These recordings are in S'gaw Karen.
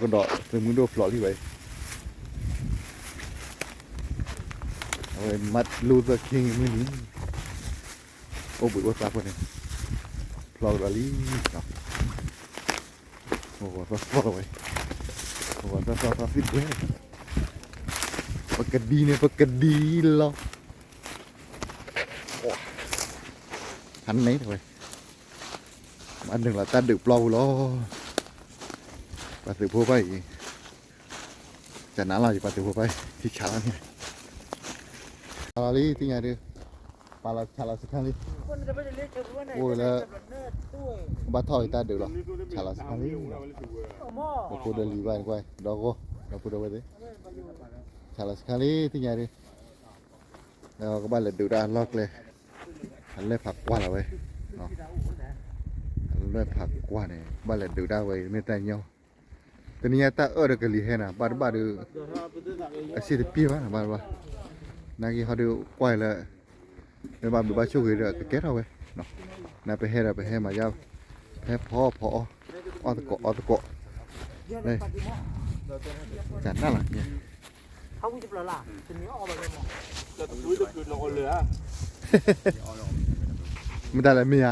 ကဒီးသုးမုၢ်ဒိၣ်ဖျိးလံဝဲ, အဝဲ Martin Luther King မုၢ်နံၤ, အိၣ်ဘှံးအိၣ်သါဖဲန့ၣ်, ဖျိးကဒီးလံ, ဂီၤသီသီလီၤဝဲ, ဂီၤသီသီသီသံကွဲ, ပကဒံန့ၣ် ပကဒံလီၤ, ဖးန့ၣ်ဝဲ, ဘၣ်နုာ်လီၤတၢ်ဒုးပျီပူၤလီၤ, ပှၤသုးဖိဘၣ်အံၤ ကနၣ်လီၤ ယပှၤသုးဖိဘၣ်အံၤ ထံဆးလီၤန့ၣ်, ဆးလီၤလံ သ့ၣ်ညါဒုး, ပာ်လီၤဆးလီၤစခန်းလံ, အိၣ်လၢ ကဘၣ်ထီၣ်အံၤတၢ်ဒုးလီၤ, ဆးလီၤစခန်းလံ, ဒီးဖိဒီးလံၤဘၣ်န့ၣ်ကွၢ် ဒီဂီၢ် ဒီပုၢ်ဒီဝဲၢ်သ့ၣ်, ဆးလီၤစခန်းလံ သ့ၣ်ညါဒုး, ကဘၣ်လဲၤဒုးတၢ်အလီၢ်ကျဲ, အလဲၢ်ဖးကွၢ်လီၤဝဲ, အလဲၢ်ဖးကွၢ်န့ၣ် ကဘၣ်လဲၤဒုးတၢ်ဝဲ မ့ၢ်တၢ်ညီ တနံၤညါတၢ်အၢၣ်ဒီးကလံၤဟဲနၤ ဘၣ်တဘၣ်ဒီး အဆံးတပျ့ၤဘၣ်နၤ ဘၣ်တဘၣ်, နာ်က့ဟီဒီးကွၢ်လၢ မ့ၢ်ဘၣ်ဘျုးဘၣ်ဆိၣ်ဂ့ၤဒီးကကဲထီၣ်ဝဲ, နပဟဲဒီးပဟဲမၤယါ, ဖဲဖီအီၣ်ဖီအီၣ်, အီၣ်သကိးအီသကိး, ကနၣ်လီၤ, မတၤလဲၣ်မ့ၢ်ဧါ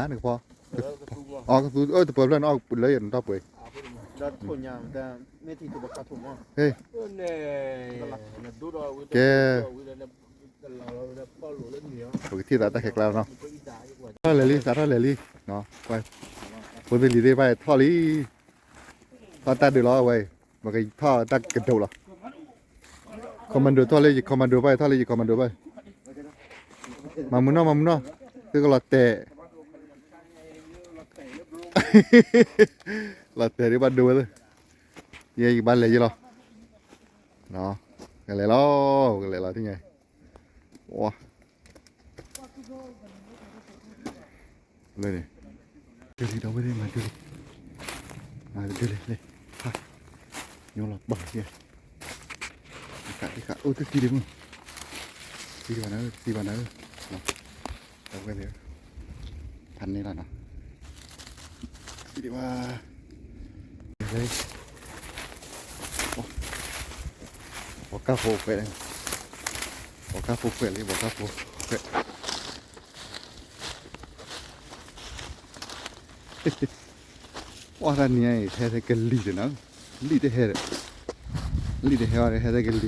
နကဖီ, အီကသူအၢတပၢၤဖျၢၣ်န့ၣ် အီၣ်လၢယနတီၢ်ပှဲၤ, ကဲ ပကထံၣ်သးတၢ်ခဲကျါလီၤနီၤ, ဖိသ့ၣ်လံၤသ့ၣ်တဖၣ်ထီၣ်လံ, ထီၣ်တၢ်ဒုးလီၤဝဲအံၤ, ပကထီၣ်တၢ်ကဒိးလီၤ, commando ထီၣ်လၢယ commando ဘၣ် ထီၣ်လၢယ commando ဘၣ်, မၤမုာ်နီၢ် မၤမုာ်နီၢ်, သုကလီၤတဲာ် လီၤတဲာ်ဒ်ဘၣ်ဒိဝဲသ့ၣ်, ယဲယကဘၣ်လဲၤယဲလီၤ, ကလဲၤလီၤ ကလဲၤလီၤ သ့ၣ်ညါ, ဝါ, လၢန့ၣ်, ဒုးလံဒီးဝဲသ့ၣ် မၤဒုးလံ, မၤဒုးလံ လံ, ဖး, ညိလီၤပၢ်ယဲ, တခးတခး အိၣ်တသံဒံးမုၢ်, တသံဒံးဘၣ်နၤဧၢ တသံဘၣ်နၤဧၢ, ဒီးဝဲသ့ၣ်, ဖးန့ၢ်လီၤနီၤ, တသံဒံးဘၣ် ပှၤကၢ်ဖိခွဲး, ပှၤကၢ်ဖိခွဲးလံ ပှၤကၢ်ဖိခွဲး, ပှၤတၢ်နံၤအံၤ ထဲထဲကလံၤတနီၤ, လံၣ်တဟဲဒီး, လံၣ်တဟဲအီၤဒီး ဟဲထဲကလံၤ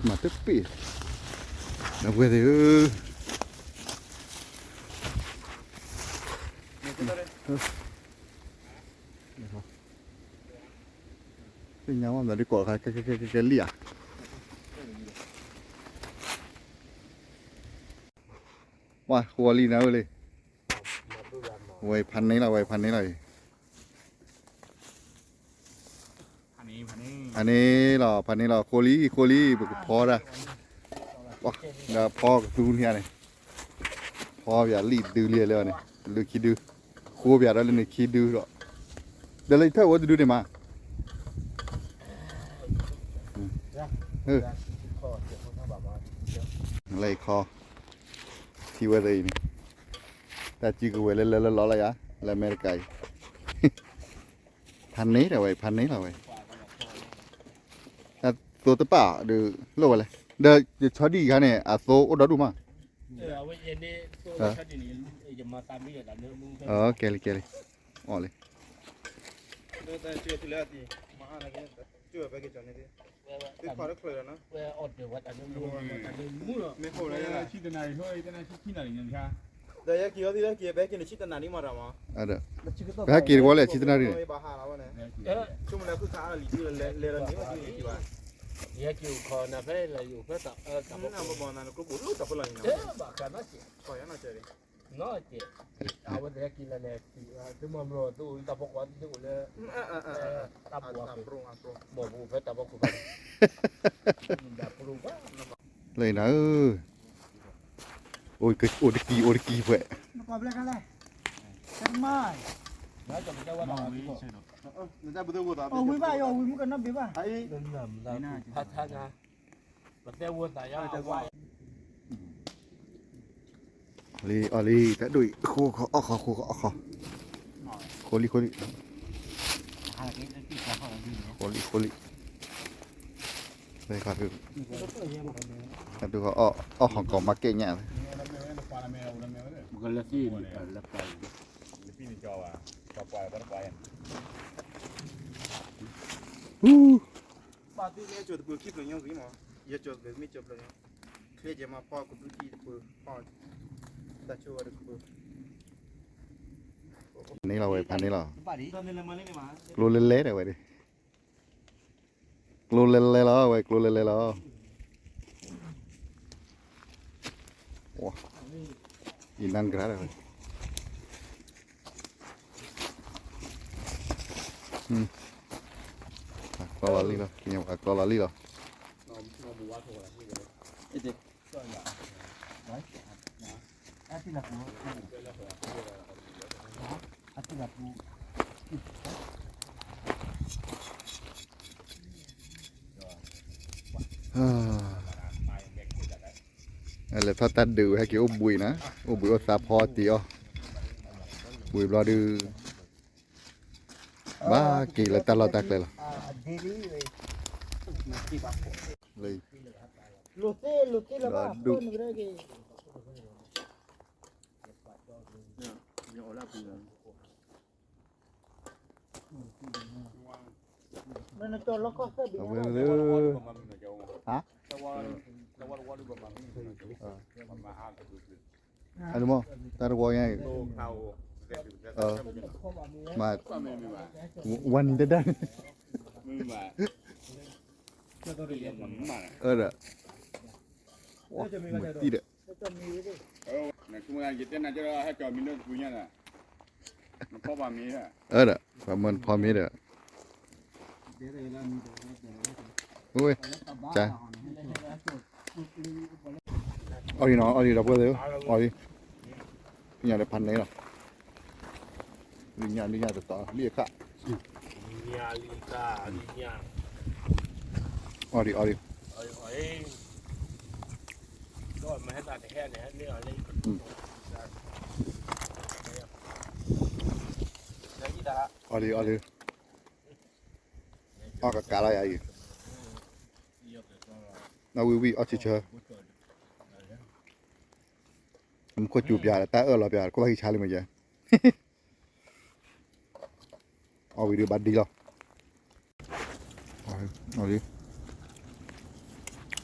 မၤတပ့ၢ်, ဒီးပှဲၤသ့ၣ်ဧၢ သ့ၣ်ညါဝဲမတၤဒ်ကိးခါ ကဲကဲကဲကဲလံၣ်ဧါ, ဝါဃိလံနၤဝဲလံ, ဝဲဖးန့ၢ်လီၤ ဝဲဖးန့ၢ်လီၤအံၤ, ဖးန့ၢ်လီၤ ဖးန့ၢ်လီၤ ဃိလံ ဃိလံ ပကဖီဒၣ်, ဒီးဖီကသူန့ၣ်န့ၣ်, ဖီပၠးလံၣ်ဒုလံလၢအီၤန့ၣ် တဒုခံဒု, ဃိပၠးဒီးလၢန့ၣ်ခံဒုဒီး, ဒီးလၢယထၢၣ်ဝဲတဒုန့ၣ်မး လၢယခီ, ထံဝဲသ့ၣ်အံၤန့ၣ်, တၢ်စုကဝဲၤလၢလၢလီၤလီၤယၤ လၢအမဲရကၤအံၤ, ဖးန့ၢ်ဒီးဝဲ ဖးန့ၢ်လီၤဝဲ, တၢ်သိတပာ်ဒီး လိၣ်ဝဲလဲၣ်, ဒီးယဆီဒံၣ်အံၤခါန့ၣ် အသိအိၣ်ဒီဒူၣ်မး, ကဲလံ ကဲလံ, အီၣ်လံ ပဟဲက့ၤတဝီလၢဆံတနၣ်ရံၣ်န့ၣ်, လၢနၤဧၢ, အိၣ်တကံၢ် အိၣ်တကံၢ်ဖဲ, လံ အီၣ်လံ တၢ်ဒိၣ်အံၤ ဃိအီၣ်ဃီ ဃိအီၣ်ဃီ, ဃိလံ ဃိလံ, ဟါလၢက့ၤတံၢ်ဃီဃီလီၤ ဃိလံ ဃိလံ, လၢခါဒုး, ခါဒုး အီၣ်ဟီၣ်ကီး market ညၣ်, န့ၣ်လီၤဝဲ ဖးန့ၣ်လီၤ, ကျိလဲၤလဲၤလီၤဝဲ ကျိလဲၤလဲၤလီၤ, အံၤနၢ်ကြၤဒၣ်ဝဲ, အကျီလီၤလံလီၤ, ကညီအကျီလီၤလံလီၤ. လဲၤထီၣ်တၢ်ဒုးဝဲ ဟဲက့ၤအိၣ်ဘှံးနၤ, အိၣ်ဘှံးအိၣ်သါဖီတံၢ်အီၣ်, ဘှံးဘျီဒုး ဘၣ်က့ၤလၢတၢ်လီၢ်တၢ်ကျဲလီၤ. အဝဲ အမ့ၢ် တၢ်တဝီညါအံၤ, မၤ ဝါနံၤတဒၣ်န့ၣ်, အၢဒီး, မၤတံၢ်ဒီး, အၢဒီး, ပှၤမၢနဖီမ့ၢ်ဒီး, ဝဲ, အီၣ်ဒံးနီၤ အီၣ်ဒံးဒီပုၢ်ဝဲၢ်သ့ၣ်ဧၢ, အီၣ်ဒံး, အီၣ်ဒံး, လံာ်ညၣ် လံာ်ညၣ်တတီၤ လံာ်အခၣ်, အီၣ်ဒံး အီၣ်ဒံး, အီၣ်ဒံး အီၣ်ဒံး, အီၣ်ကကးလီၤယၤအံၤ, နီၢ်ဝံၣ်ဝံၣ် အီၣ်ဆၢဆၢ, မူခိၣ်စူၤပၠးဒီး တၢ်အၢၣ်လီၤပၠး ခိၣ်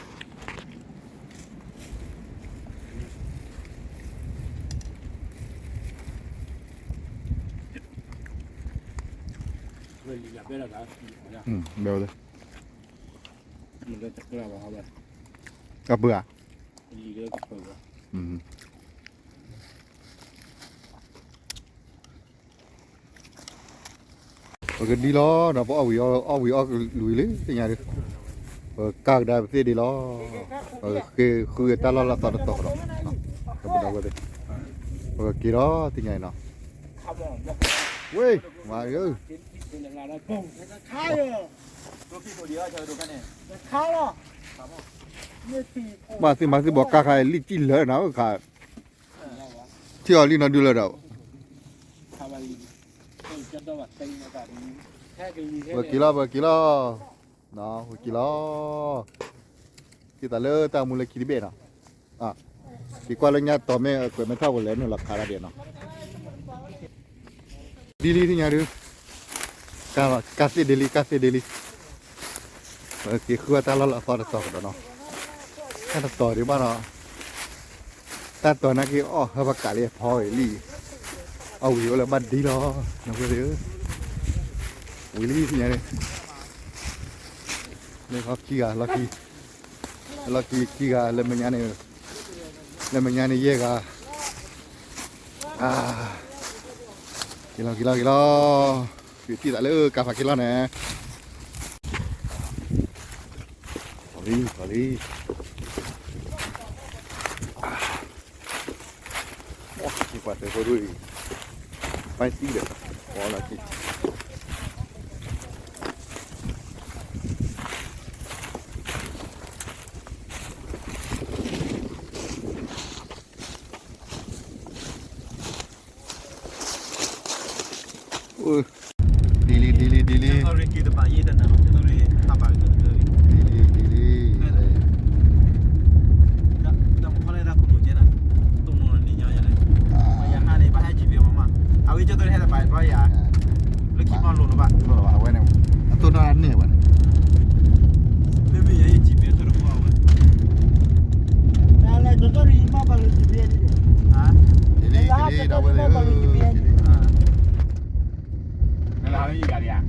ဘၣ်ဟံးဆါလံမ့ၢ်ယဲ, အီၣ်ဝံၤဒီးဘၣ်ဒံလီၤ, အီၣ်လံ. ဘဲဝဲ, အပှၤ, ပကဒံလီၤဒီး ပအီၣ်ဝံၤအီၣ်ဝံၤအီၣ်လွံၢ်လံ သ့ၣ်ညါဒုး, ပကကဒါပသ့ၣ်ဒံးလီၤ, ပဃ့ဃုတၢ်လီၢ်လၢအသီတတီၤကဒီး, ပကက့ၤဒီးသ့ၣ်ညါအံၤနီၤ, ဝ့ၢ်, မၤဧၢ မၤသုမၤသုဘီကါခါလံၣ်စံၣ်လၢနၤ, ထံၣ်အီၤလံနီၤဒုလၢဒီး, ပက့ၤလီၤ ပက့ၤလီၤ, ပက့ၤလီၤ, က့ၤသးလၢတၢ်မူလၢခံတဘ့ၣ်နီၤ, က့ၤကွၢ်လၢညါတီၤမ့ၢ်ကွဲးမ့ၢ်ထီၣ်ပလဲၤနုာ်လီၤခးတၢ်ဒဲးနီၤ. ဒ်လံသ့ၣ်ညါဒုး, ကၢ်သ့ၣ်ဒ်လံ ကၢ်သ့ၣ်ဒ်လံ, ပက့ၤဃုအတၢ်လီၢ်လၢအသီတတီၤကဒီးနီၤ, တၢ်တတီၤဒံးဘၣ်နီၤ, တၢ်တီၤနာ်က့အီၣ်ဟၢဖးကးလံအဖီဝံၤလံ, အီၣ်ဝံၤအိၣ်လၢဘၣ်ဒံလီၤ, နၢ်ပၢၢ်သ့ၣ်ဧၢ, ဝံၤလံသ့ၣ်ညါန့ၣ်, လၢဟီခံဂၤ, လီၢ်ခံခံဂၤ လၢမဲာ်ညါန့ၣ်, လၢမဲာ်ညါန့ၣ်ယဲၢ်ဂၤ, က့ၤလီၤ က့ၤလီၤ က့ၤလီၤ, က့ၤထံၣ်သးလၢကါဖးက့ၤလီၤန့ၣ်, လီၤလံ လီၤလံ, ပှၤသုးဖိဒိၣ်အံၤ, ပၢ်သံဒီး, ပှၤလီၤက့ၤ အိၣ် ဒ်လံ, ဒ်လံ, ဒ်လံ, အဝဲန့ၣ် အသိၣ်နီၢ်န့ၢ်ဝဲန့ၣ်, ဒ်လံ, ဒ်လံ, ဒီပုၢ်ဝဲၢ်လၢ ဒ်လံ, တုၤထီၣ်နီၤ, မံၤလံ, တုၤထီၣ်ကယၤလံ, လၢ ဖးန့ၢ်ဒီး, ဖးန့ၢ်ဒီးဝဲ, ဖးန့ၢ်ဒီး, အကါလီၤတဲာ်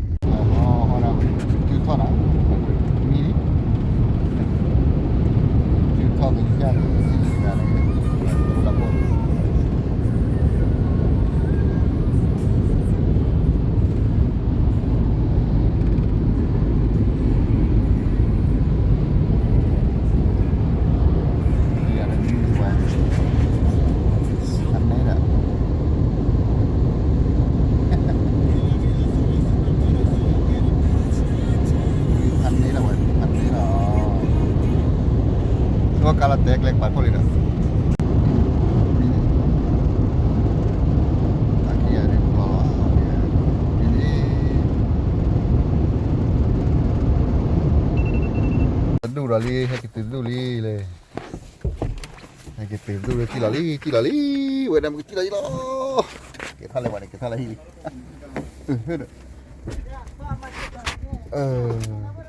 ကျဲကပၤခိၣ်လံဒီး, အခံဂၤန့ၣ်ကျီၤလီၤ, ဒ်န့ၣ်, တဒူၣ်ဒီးလံ, ဟဲက့ၤတုၤတဒူၣ်လံလဲၣ်, ဟဲက့ၤတုၤတဒူၣ်လံ, ကံၣ်လီၤလံ, ကံၣ်လီၤလံ, ဝဲဒၣ်မ့ၢ်ကံၣ်လီၤလံလီၤ, ကဲထီၣ်လဲၣ်ဝဲန့ၣ်, ကဲထီၣ်လၢဟံၣ်လံ, အၢ